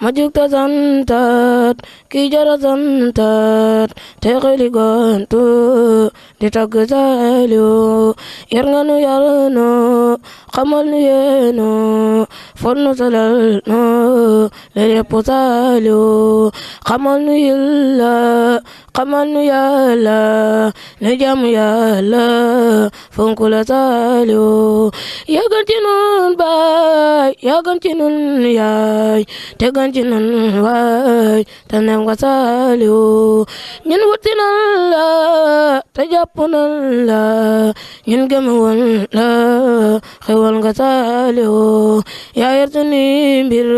ma jug ta santaat ki jara santaat te xeli gontu di tagg Saliou yar nga nu yar nu xamal nu yeenu fon nu salal nu le lépp Saliou xamal nu yàlla xamal nu yàlla nu jaamu yàlla fonk la Saliou yàggal ci nun baay yàggal ci nun yaay tegal ci nun waay te nem nga Saliou ñun wuti nan la te jàpp nan la ñun gëm woon la xewal nga Saliou yaa yor sunu mbir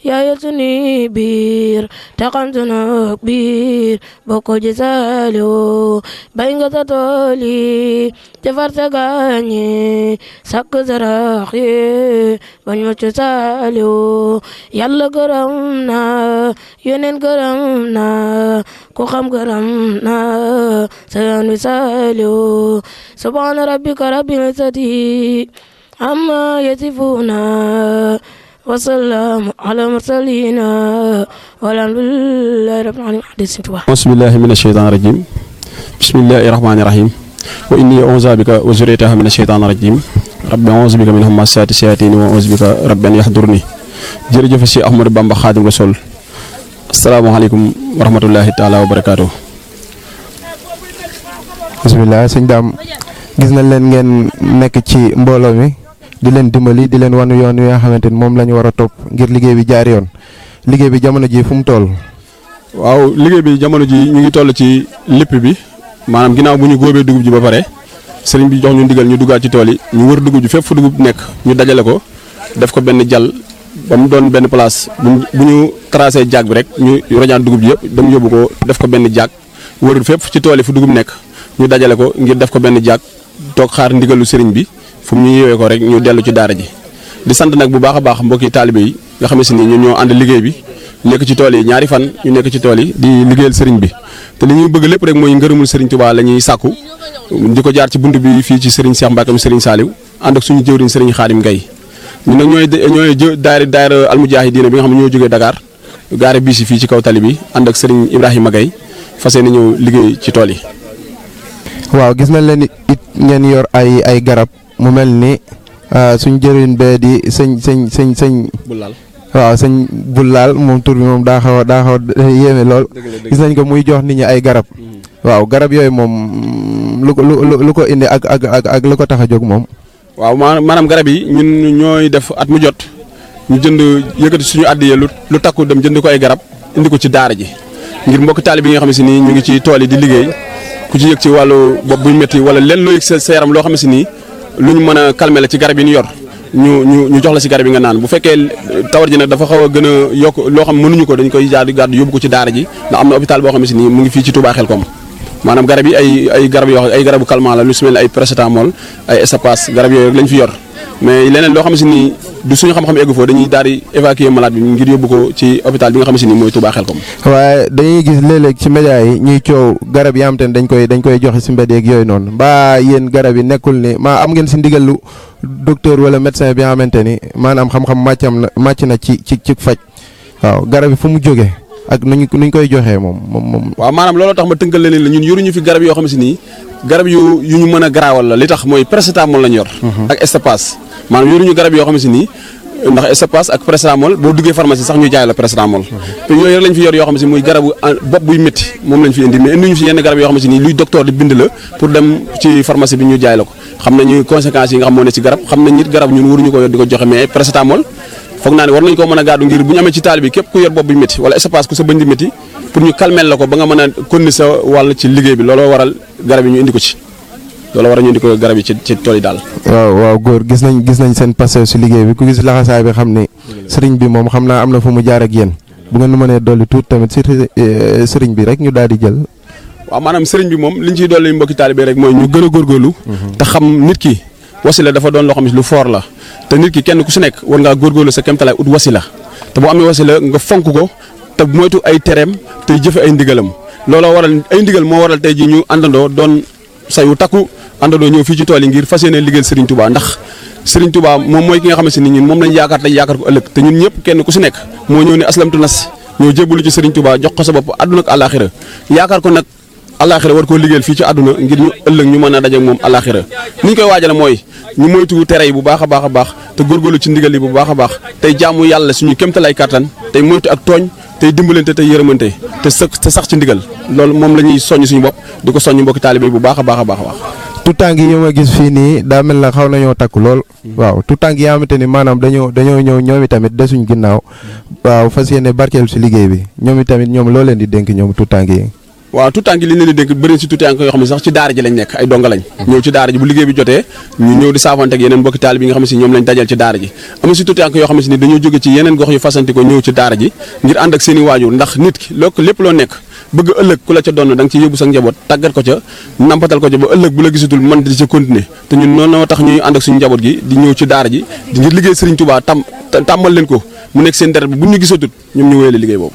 yaa yor sunu biir te xam sunu biir bokko ji Saliou bay nga sa tool yi defar sa gaañi sakk sarax yi bañ mucc Saliou yàlla gërëm na yeneen gërëm na ku xam gërëm na sa yoon wi Saliou subhaana rabbika rabbil izzati amma yasifuna wa salaamu ala mursalina walhamdulillahi rabbil alamin. Bismillahi mina shaytaani rajim bismillahi rahmaani rahim wa inni a'uuzu bika wa zurriyataha mina shaytaani rajim rabbi a'uuzu bika min hamazaati shayaatiini wa a'uuzu bika rabbi an yahdurni jërëjëf si Ahmadou Bamba Xaadimu Rasuul asalaamaaleykum wa rahmatullahi taala wa barakaatu. bisimilah sëñ Dame gis nañ leen ngeen nekk ci mbooloo mi di leen dimbali di leen wanu yoon wi nga xamante ni moom la ñu war a topp ngir liggéey bi jaar yoon liggéey bi jamono ji fu mu toll. waaw liggéey bi jamono ji ñu ngi toll ci lépp bi maanaam ginnaaw bu ñu góobee dugub ji ba pare sëriñ bi jox ñu ndigal ñu duggaat ci tool yi ñu wër dugub ji fépp fu dugub nekk ñu dajale ko def ko benn jàll ba mu doon benn place bu ñu tracé jaag bi rek ñu rojaan dugub ji yëpp dem yóbbu ko def ko benn jaag wër fépp ci tool yi fu dugub nekk ñu dajale ko ngir def ko benn jaag toog xaar ndigalu sëriñ bi fu mu ñu yewee ko rek ñu dellu ci daara ji di sant nag bu baax a baax mbokki taalibe yi nga xam ne ñun ñoo ànd liggéey bi nekk ci tool yi ñaari fan ñu nekk ci tool yi di liggéeyal sëriñ bi te li ñuy bëgg lépp rek mooy ngërëmul sëriñ Touba la ñuy sàkku di ko jaar ci bunt bi fii ci sëriñ Cheikh Mbacke sëriñ Saliou ànd ak suñu jëwriñ sëriñ Khadim Gaye ñun nag ñooy daayira almujaahidiina bi nga xam ne ñoo jógee Dakar gaare bii si fii ci kaw tali bi ànd ak sëriñ Ibrahima Gaye fas yéene ñëw liggéey ci tool yi. waaw gis nañ leen it ngeen yor ay garab mu mel ni suñ jëriñ bee di sëñ Bulal waaw sëñ Bulal moom tur bi moom daa xaw a yéeme lool gis nañ ko muy jox nit ñi ay garab waaw garab yooyu moom lu ko indi ak lu ko tax a jóg moom. waaw maanaam garab yi ñun ñooy def at mu jot ñu jënd yëkkati suñu àddiya lu takku dem jënd ko ay garab indi ko ci daara ji ngir mbokk taalibe yi nga xam ne si nii ñu ngi ci tool yi di liggéey ku ci yëg ci wàllu bopp buy métti wala lenn loo yëg sa yaram loo xam ne si nii lu ñu mën a calmer la ci garab yi ñu yor ñu jox la si garab yi nga naan bu fekkee tawat ji nag dafa xaw a gën a yokk loo xam mënuñu ko dañ koy jaar di gàddu yóbbu ko ci daara ji ndax am na hôpital boo xam ne si nii mu ngi fii ci Touba Xelkom maanaam garab yi ay garab yoo xam ay garabu calmant la lu si mel ay paracetamol ay Esapas garab yooyu rek lañ fi yor mais leneen loo xam ne si nii du suñu xam-xam eggu foofu dañuy daal di évacuer malade bi ngir yóbbu ko ci hôpital bi nga xam ne si nii mooy Touba Xelkom. waaye dañuy gis léeg-léeg ci média yi ñuy coow garab yi am te dañ koy joxe si mbedd yeeg yooyu noonu mbaa yéen garab yi nekkul ni maa am ngeen si ndigalu docteur wala médecin bi nga xamante ni maanaam xam-xam màcc na ci faj waaw garab yi fu mu jógee ak nuñ koy joxee moom. waaw maanaam looloo tax ma tënkal leen la ñun yoruñu fi garab yoo xam ne si nii garab yu ñu mën a garaawal la li tax mooy paracetamol lañ yor. ak Esapas maanaam yoruñu garab yoo xam ne si nii ndax Esapas ak paracetamol boo duggee pharmacie sax ñu jaay la paracetamol te yooyu rek lañ fi yor yoo xam ne si muy garabu bopp buy métti moom lañ fi indi mais indiñu fi yenn garab yoo xam ne si nii luy docteur di bind la pour dem ci pharmacie bi ñu jaay la ko xam nañu conséquences yi nga xam moo ne ci garab xam nañ nit garab ñun waruñu ko yor di ko joxe mais paracetamol foog naa ne war nañ koo mën a gàddu ngir bu ñu amee ci taal bi képp ku yor bopp buy métti wala Esapas ku sa bëñ di métti pour ñu calmer la ko ba nga mën a continuer sa wàll ci liggéey bi looloo waral garab yi ñu indi ko ci loolu war a ñu indi ko garab yi ci tool yi daal. waaw góor gis nañ seen passé si liggéey bi ku gis laxasaay bi xam ni sëriñ bi moom xam naa am na fu mu jaar ak yéen bu ngeen mënee dolli tuut tamit si sëriñ bi rek ñu daal di jël. waaw maanaam sëriñ bi moom liñ ciy dolli mbokki taalibe rek mooy ñu gën a góorgóorlu. te xam nit ki wasila dafa doon loo xam ne lu fort la te nit ki kenn ku si nekk war ngaa góorgóorlu sa kéemtalaay ut wasila te boo amee wasila nga fonk ko te moytu ay tereem tey jëfe ay ndigalam looloo waral ay ndigal moo waral tey ji ñu àndandoo doon say wu takku àndandoo ñëw fii ci tool yi ngir fas yéene liggéeyal Serigne Touba ndax Serigne Touba moom mooy ki nga xamante ni ñun moom lañ yaakaar tey yaakaar ko ëllëg te ñun ñëpp kenn ku si nekk moo ñëw ne aslamtu nas ñoo jébbalu ci Serigne Touba jox ko sa bopp àdduna ak àllaaxira yaakaar ko nag àllaaxira war koo liggéeyal fii ci àdduna ngir ñu ëllëg ñu mën a daje ak moom àllaaxira ni ñu koy waajale mooy ñu moytu tere yi bu baax a baax a baax te góorgóorlu ci ndigal yi bu baax a baax tey jaamu yàlla suñu kéemtalaay kàttan tey moytu ak tooñ tey dimbalante tey yërëmante te sax ci ndigal loolu moom la ñuy soññ suñu bopp di ko soññ mbokki taalibe bu baax a baax a baax a baax tout tànk yi ma gis fii nii daa mel na xaw nañoo takku lool waaw tout tànk yi nga xamante ni maanaam dañoo ñëw ñoom itamit desuñ ginnaaw waaw fas yéene barkeelu si liggéey bi ñoom itamit ñoom loo leen di dénk ñoom tout tànk yi waaw tout tànk yi li ñu leen di dénk bëri si tout tànk yoo xam ne sax ci daara ji lañ nekk ay donga lañ ñëw ci daara ji bu liggéey bi jotee ñu ñëw di saafante ak yeneen mbokki taalibe bi nga xam ne si ñoom lañ dajal ci daara ji am na si tout tànk yoo xam ne si ni dañoo jóge ci yeneen gox yu fasanti ko ñëw ci daara ji ngir ànd ak seen i waajur ndax nit ki lépp loo nekk bëgg ëllëg ku la ca doon da nga ci yóbbu sa njaboot tàggat ko ca nampatal ko ca ba ëllëg bu la gisatul mën di ca continuer te ñun noonu moo tax ñuy ànd ak suñu njaboot gi di ñëw ci daara ji di ngir liggéey Serigne Touba tàmmal leen ko mu nekk seen deret bi bu ñu gisatul ñoom ñu wéyale liggéey boobu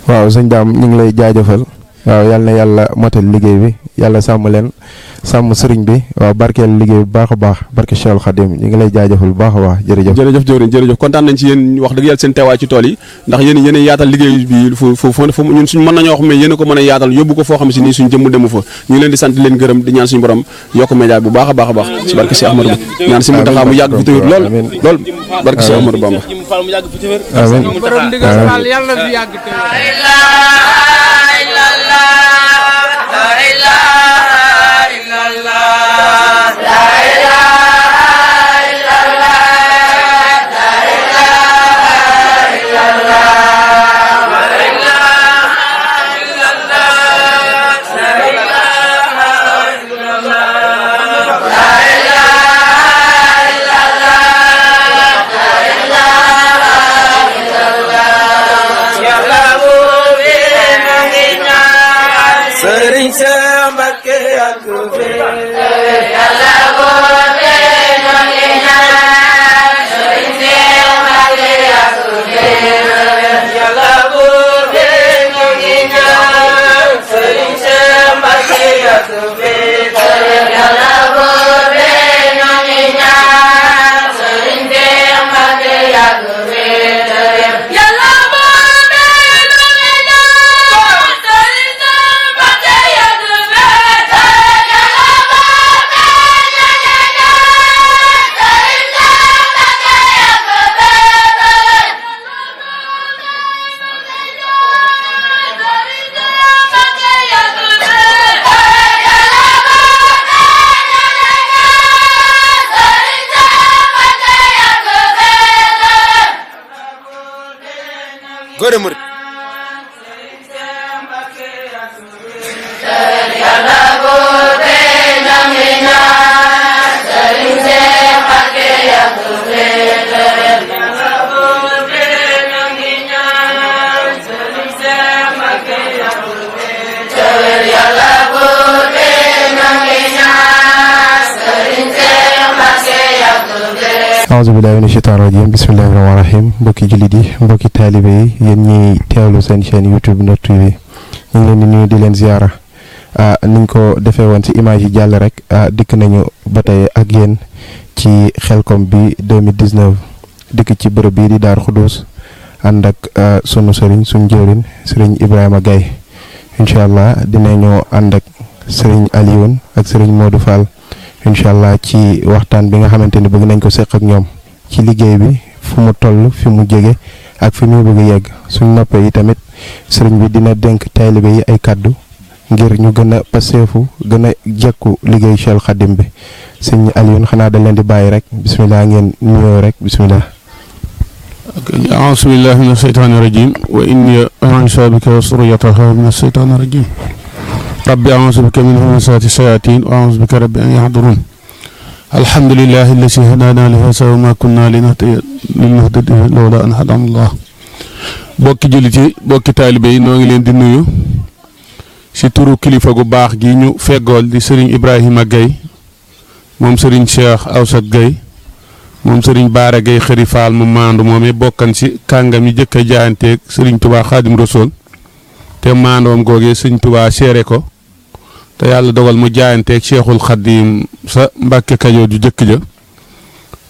waaw sëñ Dame ñu ngi lay jaajëfal waaw yal na yàlla motal liggéey bi yàlla sàmm leen sàmm sëriñ bi waaw barkeel liggéey bu baax a baax barke Cheikhul Khadim ñu ngi lay jaajëfal bu baax a baax jërëjëf jërëjëf jërëjëf kontaan nañ ci yéen wax dëgg yàlla seen teewaay ci tool yi ndax yéen yaatal liggéey bi fu ñun suñ mën nañoo wax mais yéen a ko mën a yaatal yóbbu ko foo xam si nii suñ jëmm demu fa ñu leen di sant leen gërëm di ñaan suñu borom yokk média bu baax a baax a baax si barke si Ahmadou ñaan si Muntaxa mu yàgg fi tëwét lool barke si Ahmadou Bamba góor murid auzu billaahi mina shaytaani rajiim bismillaahi rahmaani rahiim mbokki jullit yi mbokki taalibe yi yéen ñiy teewlu seen chaîne YouTube Nour TV ñu ngi leen di nuyu di leen ziyaara niñ ko defee woon ci image yi jàll rek dikk nañu ba tey ak yéen ci xelkom bi 2019 dikk ci bërëb bii di Daaru Xudoos ànd ak sunu sëriñ suñu jëwriñ sëriñ Ibrahima Gaye incha allah dinañu ànd ak sëriñ Alioune ak sëriñ Modou Fall incha allah ci waxtaan bi nga xamante ni bëgg nañ ko seq ak ñoom ci liggéey bi fu mu toll fi mu jege ak fi mu bëgg a yegg suñ noppee yi tamit sëriñ bi dina dénk taalibe yi ay kàddu ngir ñu gën a paseefu gën a jekku liggéey Cheikh Khadim bi sëñ Alioune xanaa da leen di bàyyi rek bisimilah ngeen nuyoo rek bisimilah. a'uuzu billaahi mina shaytaani rajiim wa innii u'iizuhaa bika wa zurriyyatahaa mina shaytaani rajiim rabbi a'uuzu bika min hamazaati shayaatiin wa a'uuzu bika rabbi an yahduruun alhamdulillaahi allazii hadaanaa li haazaa wa maa kunnaa linahtadiya lawlaa an hadaanaa Allaah bokki jullit yi bokki taalibe yi noo ngi leen di nuyu si turu kilifa gu baax gi ñu feggool di Serigne Ibrahima Gaye moom Serigne Cheikh Awsat Gaye moom Serigne Baara Gaye xëri faal mu maandu moomee bokkan si kàngam yi jëkk a jaayanteeg Serigne Touba Xaadim Rasuul te maandoom googee Serigne Touba seere ko te yàlla dogal mu jaayanteeg Cheikhul Xaadim sa Mbàkke Kajoor ju jëkk ja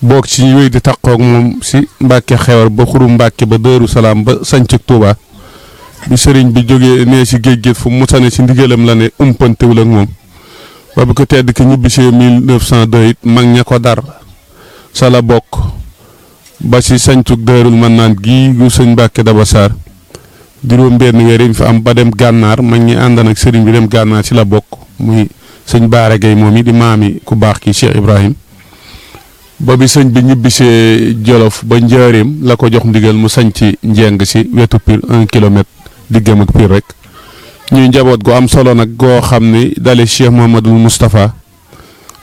boog ci wéy di taqoog moom si Mbàkke Xewar ba Xuru Mbàkke ba Daaru Salaam ba sancug Tuuba bi sëriñ bi jógee nee si géej géej fu mu musane si ndigalam la ne umpantewul ak moom ba bi ko tedd ki ñibbisee 1902 it mag ña ko dar sa la bokk ba si sancug Daarul Mannaan gii gu sëñ Mbàkke Daba Sarr juróom benn weer yi fi am ba dem gànnaar mag ñi àndan ak sëriñ bi dem gànnaar si la bokk muy sëñ Baara Gueye moom yi di maami ku baax ki Cheikh Ibrahim ba bi sëñ bi ñibbisee Jolof ba Njaaréem la ko jox ndigal mu sañ ci njeng si wetu Pire 1 kilomètre diggam ak Pire rek ñuy njaboot gu am solo nag goo xam ni dale Cheikh Mouhamadoul Moustapha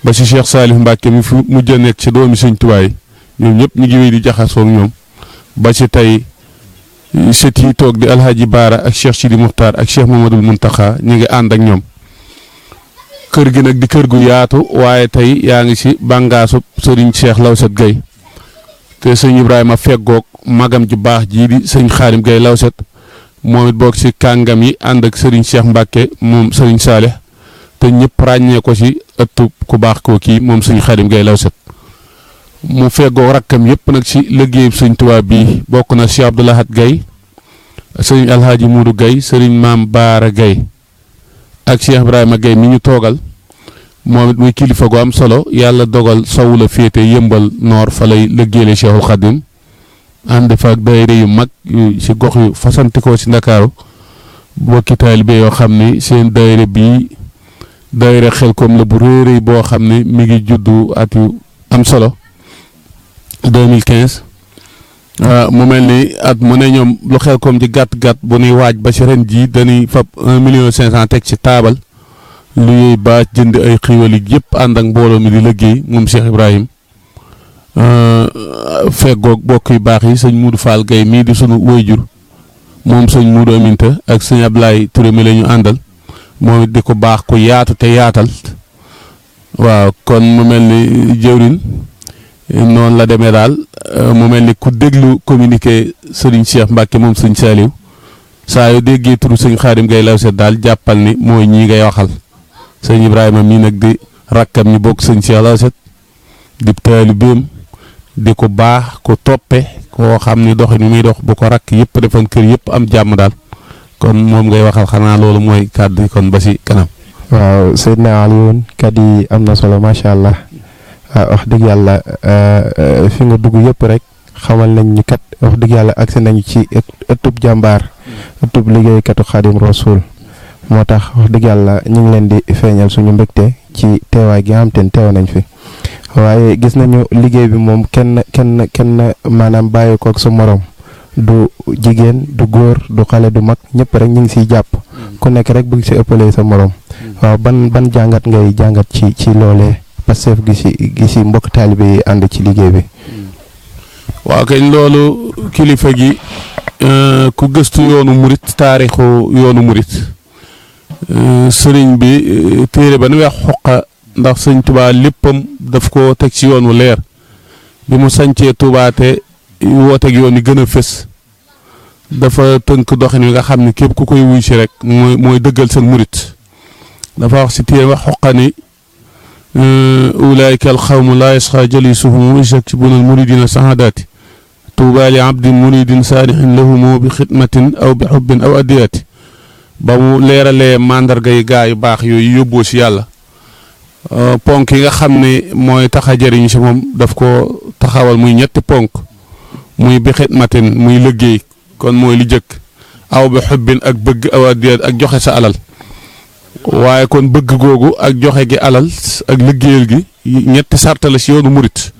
ba si Cheikh Salif Mbacke mi fi mujj a nekk ci doomi sëñ Tuubaa yi ñoom ñëpp ñu ngi wéy di jaxasoo ak ñoom ba ci tey sët yi toog di Alhaji Baara ak Cheikh Sidi Muxtaar ak Cheikh Mouhamadoul Mountakha ñu ngi ànd ak ñoom kër gi nag di kër gu yaatu waaye tey yaa ngi si bàngaasu sëriñ Cheikh Lawset Gueye te sëñ Ibrahima feggoog magam ju baax jii di sëñ Xaarim Gueye Lawset moom it boog si kàngam yi ànd ak sëriñ Cheikh Mbacke moom sëriñ Saleh te ñëpp ràññee ko si ëttu ku baax koo kii moom sëñ Xaarim Gueye Lawset mu feggoog rakkam yëpp nag si liggéeyub sëñ Tuubaa bii bokk na Cheikh Abdoulahat Gueye sëriñ Alhaji Muudu Gueye sëriñ Maam Baara Gueye ak Cheikh Ibrahima Gueye mi ñu toogal moom it muy kilifa gu am solo yàlla dogal sowu la féete yëmbal noor fa lay liggéeyale Cheikhul Khadim ànd fa ak daayira yu mag yu si gox yu fasantikoo si Ndakaaru bokki taalibe yoo xam ni seen daayira bii daayira Xelkom la bu réeréy boo xam ni mi ngi juddu at yu am solo 2015 mu mel ni at mu ne ñoom lu Xelkom di gàtt-gàtt bu nuy waaj ba si ren jii dañuy fab 1,500,000 teg ci taabal lu yooyu ba jënd ay xiiwal yi yëpp ànd ak mbooloo mi di liggéey moom Cheikh Ibrahim feggoog bokk yu baax yi sëñ Moudou Fall Gueye mii di sunu waajur moom sëñ Moudou Aminta ak sëñ Ablaye Touré mi la ñu àndal moom it di ko baax ku yaatu te yaatal waaw kon mu mel ni jëwrin noonu la demee daal mu mel ni ku déglu communiqué sëriñ Cheikh Mbacke moom sëñ Saliou saa yoo déggee turu sëñ Xaadim Gueye Lawset daal jàppal ni mooy ñii ngay waxal sëñ Ibrahima mii nag di rakkam ñu bokk sëñ Cheikh Lawset di taalibeem di ko baax ku toppe koo xam ni doxin mi muy dox bu ko rakk yëpp defan kër yëpp am jàmm daal kon moom ngay waxal xanaa loolu mooy kàddu kon ba si kanam. waaw Seydina Alioune kàddu yi am na solo macha allah wax dëgg yàlla fi nga dugg yëpp rek xamal nañ ñu kat wax dëgg yàlla agsi nañu ci ëttub jàmbaar ëttub liggéeykatu Xaadim Rasul moo tax wax dëgg yàlla ñu ngi leen di feeñal suñu mbégte ci teewaay gi nga xam te ne teew nañ fi waaye gis nañu liggéey bi moom kenn maanaam bàyyi ko ak sa morom du jigéen du góor du xale du mag ñëpp rek ñu ngi siy jàpp ku nekk rek bëgg si ëppalee sa morom waaw ban jàngat ngay jàngat ci loolee Pastef gi si mbokk taalibe yi ànd ci liggéey bi. waaw kañ loolu kilifa gi ku gëstu yoonu murit taarixu yoonu murit sëriñ bi téere ba nu weex xoqa ndax sëñ Touba léppam daf ko teg ci yoon wu leer bi mu sañcee Touba te wooteeg yoon yi gën a fës dafa tënk doxin wi nga xam ne képp ku koy wuy si rek mooy dëggal seen murit dafa wax si téere wax xoqa ni ulaayika al xawmu laa yasqa jalisuhum yaksibuna al muridina sahadaati Touba li abdin muridin saadixin lahumu bi xidmatin aw bi xubbin aw addiyati ba mu leeralee mandarga yi gaa yu baax yooyu yóbboo si yàlla ponk yi nga xam ne mooy tax a jëriñ si moom daf ko taxawal muy ñetti ponk muy bi xidmatin muy liggéey kon mooy li jëkk aw bi xubbin ak bëgg aw addiyati ak joxe sa alal waaye kon bëgg googu ak joxe gi alal ak liggéeyal gi ñetti sarta la si yoonu murit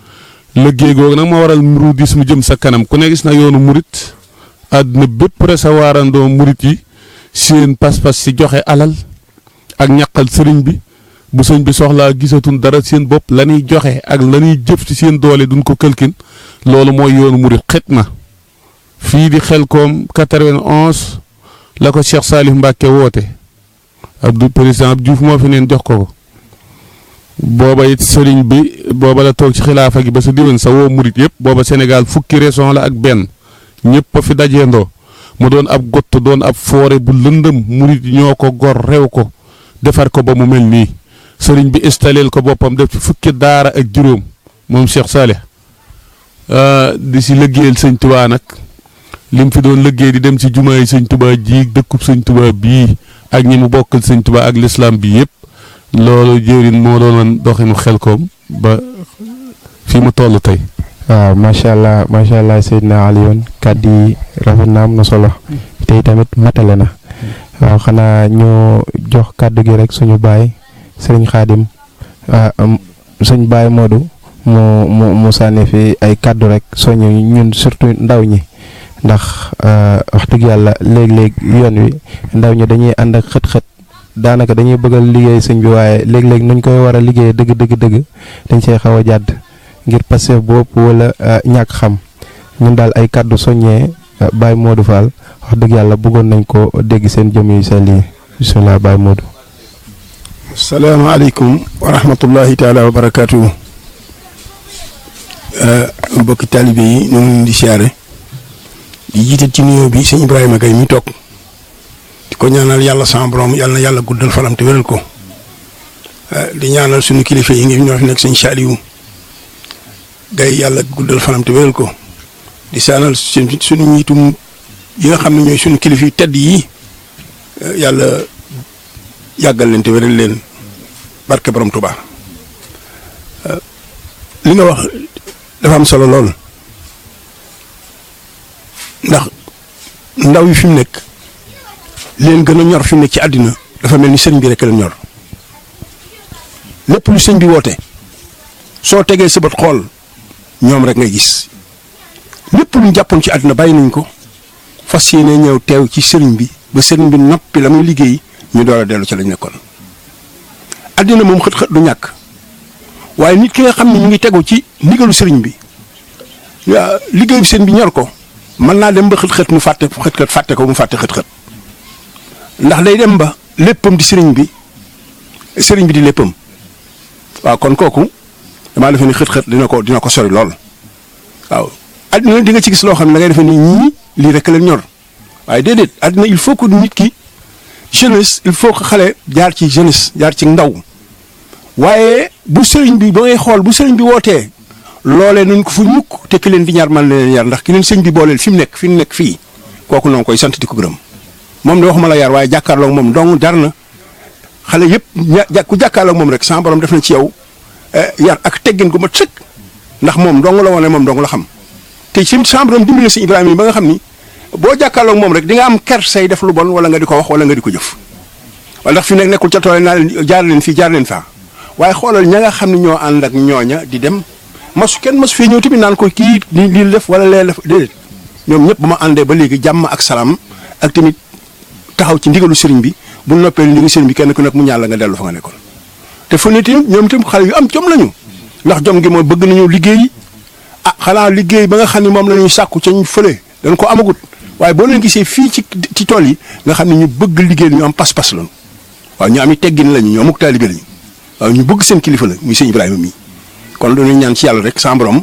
liggéey googu nag moo waral mouridisme jëm sa kanam ku ne gis na yoonu murit àdduna bépp recevoir andoo murit yi seen pas-pas si joxe alal ak ñaqal sëriñ bi bu sëñ bi soxlaa gisatun dara seen bopp la ñuy joxe ak la ñuy jëf ci seen doole duñ ko këlkin loolu mooy yoonu murit xitma fii di Xelkom 91 la ko Cheikh Salif Mbacke woote Abdou président Abdou Diouf moo fi neen jox ko booba it sëriñ bi booba la toog ci xilaafa gi ba sa diwan sa woo murit yëpp booba Sénégal fukki région la ak benn ñëpp a fi dajeendoo mu doon ab gott doon ab foore bu lëndëm murit ñoo ko gor rew ko defar ko ba mu mel nii sëriñ bi installeel ko boppam def ci fukki daara ak juróom moom Cheikh Salih di si liggéeyal sëñ Tuubaa nag lim fi doon liggéey di dem si jumaa yi sëñ Tuubaa ji dëkkub sëñ Tuubaa bii ak ñi mu bokkal sëñ Tuubaa ak lislaam bi yëpp loolu jëwriñ moo doon doxinu Xelkom ba fi mu toll tey. waaw macha allah Seydina Alioune kàddu yi rafet na am na solo tey tamit matale na waaw xanaa ñoo jox kàddu gi rek suñu baay sëriñ Xaadim suñu baay Modou mu sànni fi ay kàddu rek soñu ñun surtout ndaw ñi ndax wax dëgg yàlla léeg-léeg yoon wi ndaw ñi dañuy ànd ak xët-xët daanaka dañuy bëggal liggéey sëñ bi waaye léeg-léeg nuñ koy war a liggéey dëgg dañ see xaw a jàdd ngir passé bopp wala ñàkk xam ñun daal ay kàddu soññee Baye Modou Fall wax dëgg yàlla bëggoon nañ ko dégg seen jëm yu sell yi bisimilah Baye Modou. salaamaaleykum wa rahmatullahi taala wa barakaatu. mbokki taalibe yi ñu ngi leen di siyaare di jiite ci nuyoo bi sëñ Ibrahima Gaye mi toog di ko ñaanal yàlla sama borom yàlla na yàlla guddal fanam te wéral ko di ñaanal suñu kilifa yi ngi ñoo fi nekk sëñ Saliou Gaye yàlla guddal fanam te wéral ko di saanal suñu njiitum yi nga xam ne ñooy suñu kilifa yu tedd yi yàlla yàggal leen te wéral leen barke borom Tuubaa li nga wax dafa am solo lool ndax ndaw yi fi mu nekk leen gën a ñor fi mu nekk ci àddina dafa mel ni sëriñ bi rek leen ñor lépp lu sëñ bi woote soo tegee sa bët xool ñoom rek ngay gis lépp lu ñu jàppoon ci àddina bàyyi nañ ko fas yéene ñëw teew ci sëriñ bi ba sëriñ bi noppi la muy liggéey ñu door a dellu ci lañ nekkoon. àddina moom xët-xët du ñàkk waaye nit ki nga xam ne ñu ngi tegu ci ndigalu sëriñ bi liggéeyu sëriñ bi ñor ko mën naa dem ba xët-xët mu fàtte xët-xët fàtte ko mu fàtte xët-xët ndax day dem ba léppam di sëriñ bi di léppam waaw kon kooku damaa defe ni xët-xët dina ko sori lool waaw. àddina di nga ci gis loo xam ne da ngay defe ni ñii lii rek leen ñor waaye déedéet àddina il faut que nit ki jeunesse il faut que xale jaar ci jeunesse jaar ci ndaw waaye bu sëriñ bi ba ngay xool bu sëriñ bi wootee loolee nuñ ko fu mukk te ki leen di ñaar man leen yar ndax ki leen sëñ bi booleel fi mu nekk fii kooku noonu koy sant di ko gërëm moom de waxuma la yar waaye jàkkaarloog moom dong jar na xale yëpp ku jàkkaarloog moom rek sama borom def na ci yow yar ak teggin gu mat sëkk ndax moom dong la wane moom dong la xam te ci sama borom dimbali sëñ Ibrahima yi ba nga xam ni boo jàkkaarloog moom rek di nga am ker say def lu bon wala nga di ko wax wala nga di ko jëf wala ndax fi nekk nekkul ca tool naa leen jaar leen fii jaar leen faa waaye xoolal ña nga xam ne ñoo ànd ak ñooña di dem kenn masu fee ñëw tamit naan ko kii lii def wala lee def déedéet ñoom ñëpp ba ma àndee ba léegi jàmm ak salaam ak tamit taxaw ci ndigalu sëriñ bi bu noppee ndigalu sëriñ bi kenn ku nekk mu ñaan la nga dellu fa nga nekkoon te fu ne tamit ñoom tamit xale yu am jom lañu ndax jom gi mooy bëgg nañu liggéey xanaa liggéey ba nga xam ne moom la ñuy sàkku ca ñu fële dañ ko amagut waaye boo leen gisee fii ci tool yi nga xam ne ñu bëgg liggéey ñu am pas-pas lañu waaw ñu am i teggin lañu ñoo amuk taalibe lañu waaw ñu bëgg seen kilifa la muy sëñ Ibrahima mii kon dañuy ñaan ci yàlla rek sa borom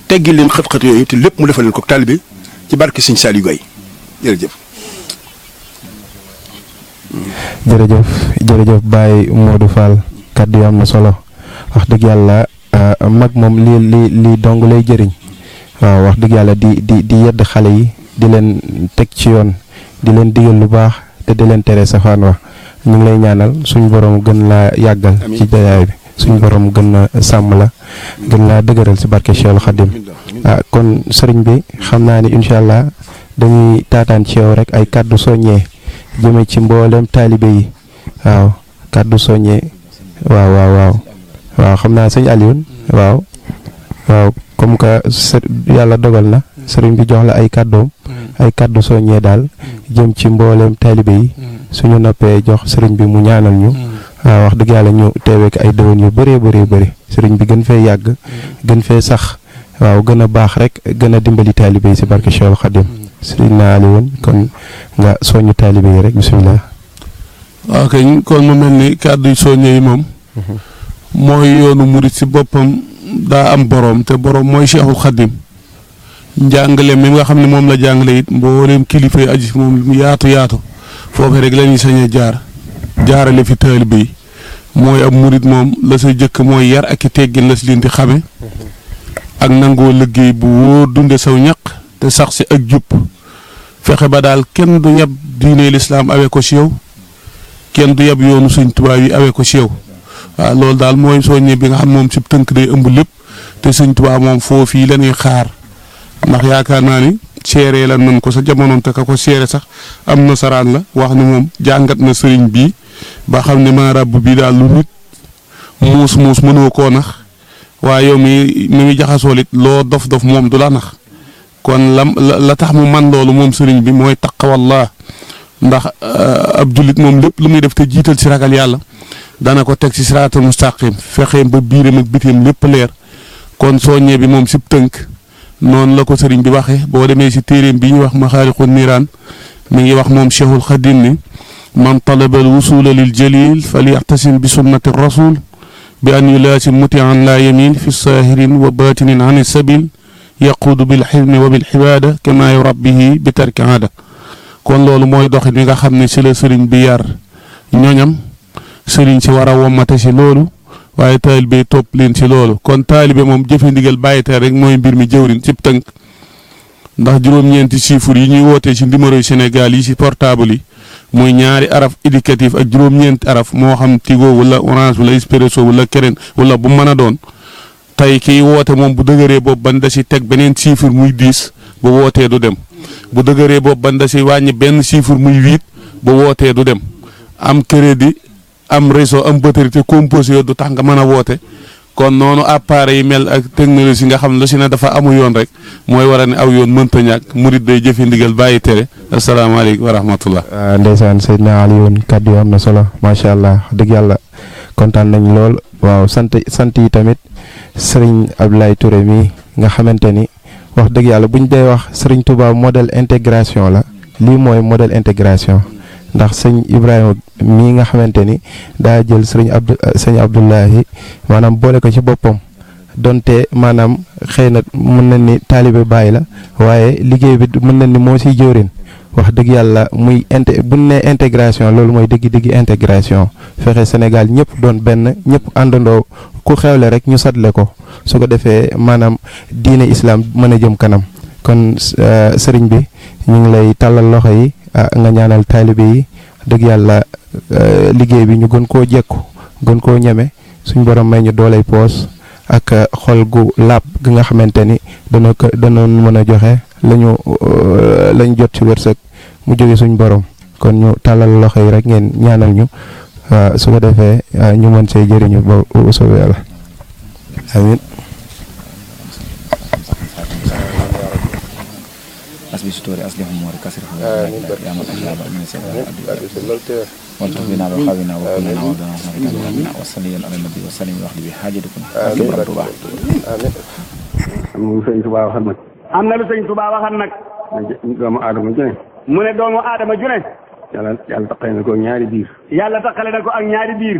teggi leen xët-xët yooyu te lépp mu defal leen ko taalibe ci barke sëñ Saliou Gaye jërëjëf. jërëjëf Baye Modou Fall kaddu yi am na solo wax dëgg yàlla mag moom lii dong lay jëriñ waaw wax dëgg yàlla di yedd xale yi di leen teg ci yoon di leen digal lu baax te di leen tere safaan wax ñu ngi lay ñaanal suñu borom gën laa yàggal ci jayaay bi suñu borom gën a sàmm la gën laa dëgëral si barke Cheikh Khadim kon sëriñ bi xam naa ni incha allah dañuy taataan ci yow rek ay kàddu soññee jëme ci mboolem taalibe yi waaw kàddu soññee waaw xam naa sëñ Alioune waaw comme que yàlla dogal na sëriñ bi jox la ay kàddoom ay kàddu soññee daal jëm ci mboolem taalibe yi suñu noppee jox sëriñ bi mu ñaanal ñu waaw wax dëgg yàlla ñu teewee ay déwén yu bëree sëriñ bi gën fee yàgg gën fee sax waaw gën a baax rek gën a dimbali taalibe yi si barke Cheikh Khadim sëriñ naa Alioune kon nga soññu taalibe yi rek bisimilah. waaw kay kon mu mel ni kàddu soññee yi moom. mooy yoonu murit si boppam daa am borom te borom mooy Cheikhul Khadim njàngale mi nga xam ne moom la jàngale it mbooleem kilifa yi aju si moom mu yaatu foofee rek la ñuy sañ a jaarale fi taalibe yi mooy ab murit moom la sa jëkk mooy yar ak i teggin la si leen di xame ak nangoo liggéey bu wóor dunde saw ñaq te sax si ak jub fexe ba daal kenn du yab diine lislaam awee ko si yow kenn du yab yoonu Sëñ Tuubaa yi awee ko si yow waaw loolu daal mooy soññe bi nga xam moom si tënk day ëmb lépp te Sëñ Tuubaa moom foofii la ñuy xaar ndax yaakaar naa ni seere la nan ko sa jamonoon te ka ko seere sax am nasaraan la wax ni moom jàngat na sëriñ bii ba xam ne maa ràbb bii daal lu nit muus mënoo koo nax waaye yow mi ngi jaxasoo it loo dof moom du la nax kon la tax mu man loolu moom sëriñ bi mooy taqwallah ndax ab jullit moom lépp lu muy def te jiital si ragal yàlla dana ko teg si siraatal mustaqim fexeem ba biiram ak bitim lépp leer kon soññee bi moom sib tënk noonu la ko sëriñ bi waxee boo demee si téeréem bi ñuy wax maxaaliqu niiraan mi ngi wax moom cheikhul xadim ni man talaba al wusula lil jalil falyaxtasim bi sunnati rasul bi an yulaasim mutian la yamin fi saahirin wa batinin an sabil yaquudu bil xilmi wa bil xibaada kama yurabbihi bi tarki aada kon loolu mooy doxin wi nga xam ne si la sëriñ bi yar ñoñam sëriñ si war a wommate si loolu waaye taalibe topp leen si loolu kon taalibe moom jëfe ndigal bàyyi tere rek mooy mbir mi jëwriñ cib tënk ndax juróom-ñeenti chiffres yi ñuy wootee si numéro yu Sénégal yi si portable yi muy ñaari araf éducatif ak juróom-ñeenti araf moo xam Tigo wala Orange wala Expresso wala keneen wala bu mën a doon tey kiy woote moom bu dëgëree boobu ban da si teg beneen chiffre muy 10 bu wootee du dem bu dëgëree boobu ban da si wàññi benn chiffre muy 8 bu wootee du dem am crédit am réseau am batterie te composé yoo du tax nga mën a woote kon noonu appareil yi mel ak technologie nga xam ne lu si ne dafa amu yoon rek mooy war a ne aw yoon mënta ñàkk murit day jëfe ndigal bàyyi tere asalaamaaleykum wa rahmatullah. ndeysaan Seydina Alioune kàddu yi am na solo macha allah dëgg yàlla kontaan nañ lool waaw sant yi tamit sëriñ Abdoulaye Touré mi nga xamante ni wax dëgg yàlla buñ dee wax sëriñ Touba modèle intégration la lii mooy modèle intégration. ndax sëñ Ibrahima mii nga xamante ni daa jël sëñ Abdoulahi maanaam boole ko ci boppam donte maanaam xëy na mën na ni taalibe bàyyi la waaye liggéey bi mën na ni moo siy jëwrin wax dëgg yàlla muy buñ ne intégration loolu mooy dëgg intégration fexe Sénégal ñëpp doon benn ñëpp àndandoo ku xewle rek ñu satle ko su ko defee maanaam diine islam mën a jëm kanam kon sëriñ bi ñu ngi lay tàllal loxo yi. nga ñaanal taalibe yi dëgg yàlla liggéey bi ñu gën koo jekku gën koo ñeme suñ borom may ñu dooley poos ak xol gu laab gi nga xamante ni dana mën a joxe lañ jot ci wërsëg mu jóge suñ borom kon ñu tàllal loxo yi rek ngeen ñaanal ñu su ko defee ñu mën see jëriñu ba soobee yàlla amiin asbi sutori aslihum wa kasrihum ya man ajaba min sabab والتف بنا وخاونا وكلنا وضعنا وحنا وصلي على النبي وسلم وحده بحاجتكم كبر الله am sëñ Tuubaa waxal nag am na lu sëñ Tuubaa waxal nag doomu aadama ju ne mu ne doomu aadama ju ne yàlla taqale na ko ñaari biir yàlla taqale na ko ak ñaari biir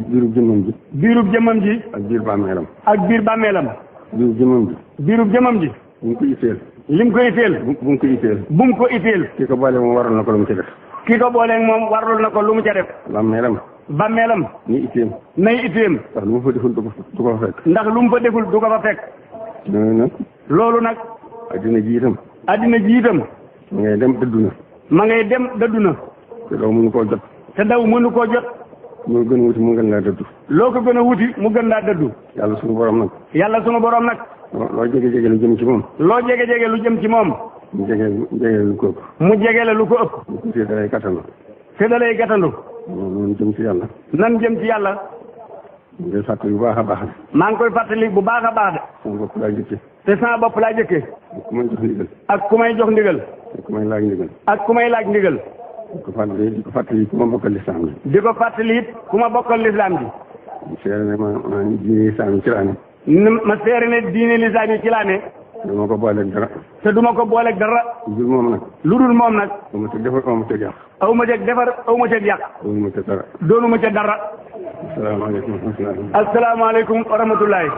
biirub jëmmam ji biirub jëmmam ji ak biir bàmmeelam ak biir bàmmeelam biirub jëmmam ji biirub jëmmam ji bu mu ko itteel lim ko itteel bu mu ko itteel bu mu ko itteel ki ko boole moom waral na ko lu mu ci def ki ko booleeg moom warul na ko lu mu ca def bàmmeelam ni itteem nay itteem ndax lu mu fa deful du ko fa fekk ndax lu mu fa deful du ko fa fekk loolu nag addina ji itam ma ngay dem dëddu na te daw mënu koo jot moo gën a wuti mu gën laa dëddu loo ko gën a wuti mu gën laa dëddu yàlla sunu borom nag loo jege lu jëm ci moom mu jege lu ko ëpp mu jege la lu ko ëpp te dalay gàttandu nan jëm ci yàlla mu ngi fàttali bu baax a baax maa ngi koy fàttali bu baax a baax de sama bopp laa jëkke te sama bopp laa jëkke ak ku may jox ndigal ak ku may laaj ndigal di ko fàttali ku ma bokkal lislaam ji di ko fàttali it ku ma bokkal lislaam ji seere ne ma diine lislaam yi ci laa ne ma seere ne diine lislaam yi ci laa ne duma ko booleeg dara te duma ko booleeg dara lu dul moom nag aw ma ca defar aw ma ca yàq aw ma ca defar aw ma ca yàq doonu ma ca dara asalaamaaleykum wa rahmatullahi